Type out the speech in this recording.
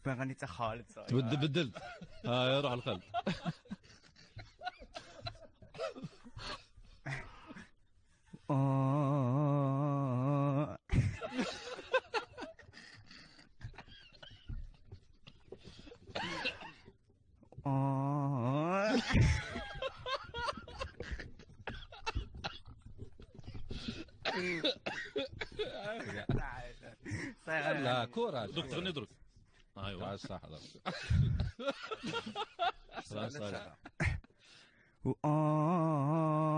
بغني تاع خالد صاي. تبدل بدلت. روح الخالد. آه. آه. لا كورة. دوك تغني درك. ايوا صح. صح. آه.